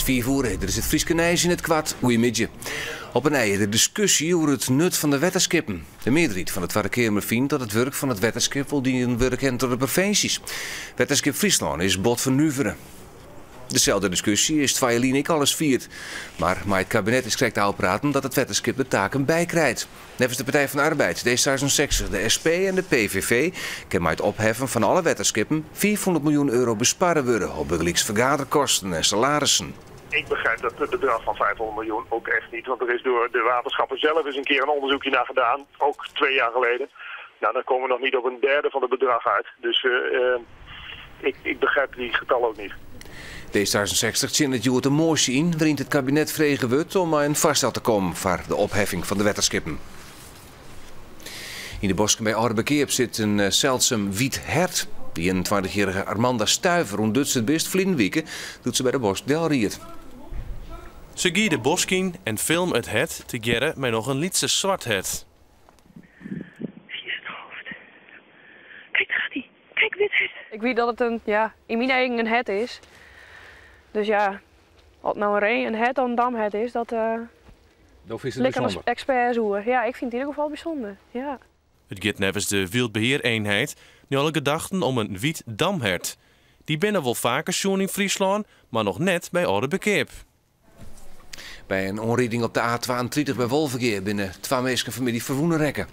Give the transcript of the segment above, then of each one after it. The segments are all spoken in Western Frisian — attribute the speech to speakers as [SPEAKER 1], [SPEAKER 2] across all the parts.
[SPEAKER 1] It is 5 oere, dit is it Fryske nijs yn it koart. Goeiemiddei. Op 'e nij de diskusje oer it nut fan de wetterskippen. De mearderheid fan de Twadde Keamer fynt dat it wurk fan it wetterskip wol dien wurde kin troch de provinsjes. Wetterskip Fryslân is bot fernuvere. Deselde diskusje is 2 jier lyn ek alris fierd. Mar mei it kabinet is krekt ôfpraat dat it wetterskip de taken bykrijt. Neffens de Partij van de Arbeid, D66, de SP en de PVV kin mei it opheffen fan alle wetterskippen 500 miljoen euro besparre wurde op bygelyks fergaderkosten en salarissen.
[SPEAKER 2] Ik begrijp dat het bedrag van 500 miljoen ook echt niet. Want er is door de waterschappen zelf eens een keer een onderzoekje naar gedaan. Ook 2 jaar geleden. Nou, dan komen we nog niet op een derde van het bedrag uit. Dus ik begrijp die getal ook niet.
[SPEAKER 1] D66 tsjinnet hjoed in moasje yn, wêryn't it kabinet frege wurdt om mei in foarstel te kommen foar de opheffing fan de wetterskippen. Yn de bosken by Aldeberkeap sit in seldsum wyt hert. De 21-jierrige Armanda Stuiver ûntduts it bist ferline wike doe't se by de bosk delried.
[SPEAKER 3] Se gie de bosk yn en filme it hert tegearre mei noch in lytse swart hert.
[SPEAKER 4] Zie je het hoofd? Kijk, daar gaat hij. Kijk, wit hert.
[SPEAKER 5] Ik wit dat it in, ja, yn myn eagen in hert is. Dus ja, oft it no in ree, in hert of in damhert is, dat
[SPEAKER 6] Dat is it
[SPEAKER 5] lit oan de
[SPEAKER 6] bysûnder.
[SPEAKER 5] eksperts oer. Ja, ik fyn it yn ieder gefal bysûnder. Ja.
[SPEAKER 3] It giet neffens de Wyldbeheareenheid nei alle gedachten om in wyt damhert. Dy binne wol faker sjoen yn Fryslân, mar noch net by Aldeberkeap.
[SPEAKER 1] By in oanriding op de A32 by Wolvegea binne twa minsken fan 'e middei ferwûne rekke.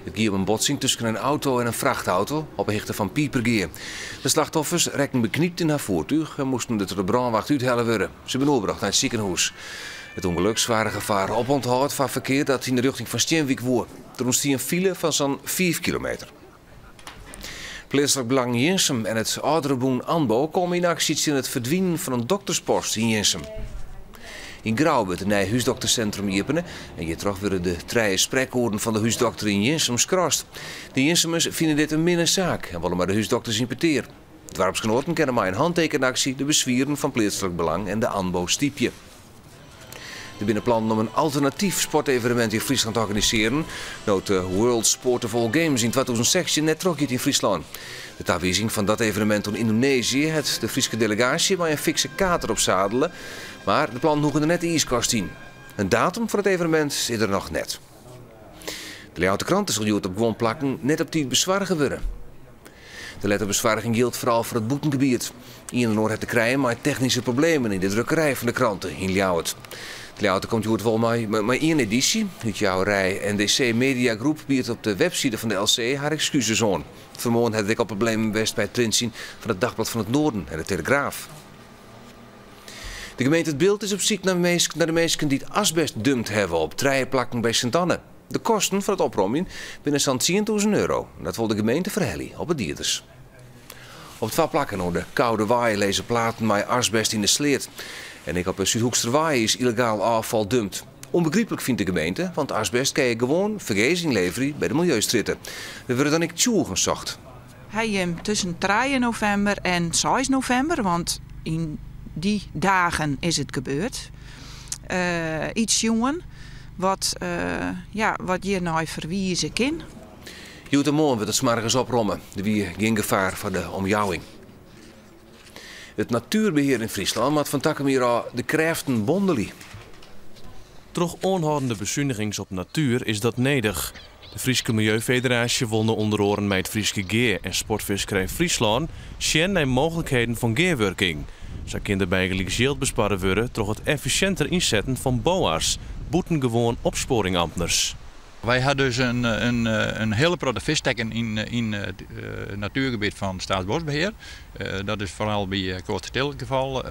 [SPEAKER 1] It gie om in botsing tusken in auto en in frachtauto op 'e hichte fan Pipergea. De slachtoffers rekken beknypt yn har fiertúch en moasten der troch de brânwacht úthelle wurde. Se binne oerbrocht nei it sikehûs. It ûngelok soarge foar opûnthâld foar ferkear dat yn de rjochting fan Stienwyk woe. Der ûntstie in file fan sa'n 5 kilometer. Pleatslik Belang Jirnsum en it âlderebûn ANBO komme yn aksje tsjin it ferdwinen fan in dokterspost yn Jirnsum. Yn Grou wurdt in nij húsdoktersintrum iepene en hjirtroch wurde de trije sprekoeren fan de húsdokter yn Jirnsum skrast. De Jirnsumers fine dit in minne saak en wolle mei de húsdokters yn petear. Doarpsgenoaten kinne mei in hantekenaksje de beswieren fan Pleatslik Belang en de ANBO stypje. Der binne plannen om in alternatyf sportevenemint yn Fryslân te organisearjen. No't de World Sport of All Games yn 2016 net trochgiet yn Fryslân. De tawizing fan dat evenemint oan Yndonezië hat de Fryske delegaasje mei in fikse kater opsadele. Mar de plannen hoege der net de iiskast yn. In datum foar it evenemint is der noch net. De Ljouwerter Krante sil hjoed op guon plakken net op tiid besoarge wurde. De lette besoarging jildt foaral foar it bûtengebiet. Ien en oar hat te krijen mei technyske problemen yn de drukkerij fan de krante yn Ljouwert. De Ljouwerter komt hjoed wol mei ien edysje. Utjouwerij NDC Media Groep biedt op de webside fan de LC har ekskuzes oan. Fan 'e moarn hat ek al problemen west by it printsjen fan it Dagblad van het Noorden en de Telegraaf. De gemeente It Bilt is op syk nei de minsken dy't asbest dumpt hawwe op trije plakken by Sint-Anne. De kosten fan it opromjen binne sa'n 10.000 euro. Dat wol de gemeente ferhelje op 'e dieders. Op twa plakken oan de Koude Waai lizze platen mei asbest yn de sleat. En ek op de Súdhoeksterwei is yllegaal ôffal dumpt. Ûnbegryplik fynt de gemeente, want asbest kinne je gewoan fergees ynleverje by de miljeustrjitte. Der wurde dan ek tsjûgen socht.
[SPEAKER 7] Hy tusken 3 novimber en 6 novimber, want yn dy dagen is it gebeurd. Yts sjoen wat, ja, wat hjirnei ferwize kin.
[SPEAKER 1] Hjoed-en-moarn wurdt it smoargens opromme. Der wie gjin gefaar foar de omjouwing. It natuerbehear yn Fryslân moat fan takom jier ôf de krêften bondelje.
[SPEAKER 3] Troch oanhâldende besunigings op natuer is dat nedich. De Fryske Miljeufederaasje wol no ûnder oaren mei it Fryske Gea en Sportfiskerij Fryslân sjen nei mooglikheden fan gearwurking. Sa kin der bygelyks jild besparre wurde troch it effisjinter ynsetten fan BOA's, bûtengewoan opspoaringamtners.
[SPEAKER 8] Wy ha dus in hiele protte fiskstekken yn it natuergebiet fan Staatsbosbeheer. Dat is foaral by Koatstertille it gefal.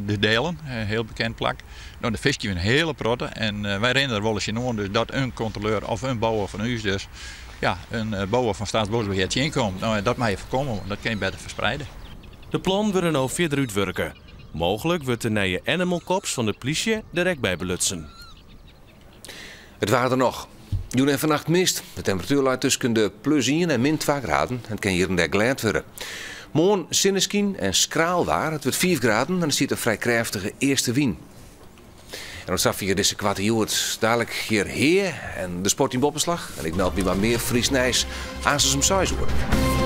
[SPEAKER 8] De Deelen, in hiel bekend plak. No, dêr fiskje we in hiele protte en wy rinne der wolris tsjinoan dus dat in kontroleur of in BOA fan ús dus, ja, in BOA fan Staatsbosbeheer tsjinkomt. No, dat moatte je foarkomme, want dat kin je better ferspriede.
[SPEAKER 3] De plannen wurde no fierder útwurke. Mooglik wurdt de nije Animal Cops fan de plysje der ek by belutsen.
[SPEAKER 1] It waar der noch. Jûn en fannacht mist. De temperatuer leit tusken de plus 1 en min 2 graden. It kin hjir en dêr glêd wurde. Moarn sinneskyn en skraal waar. It wurdt 5 graden en der stiet in frij krêftige eastewyn. En oant safier dizze koarte Hjoed. Dalik hjir Hea en de sport yn Boppeslach. En ik meld my mei mear Frysk nijs aanst om 6 oere.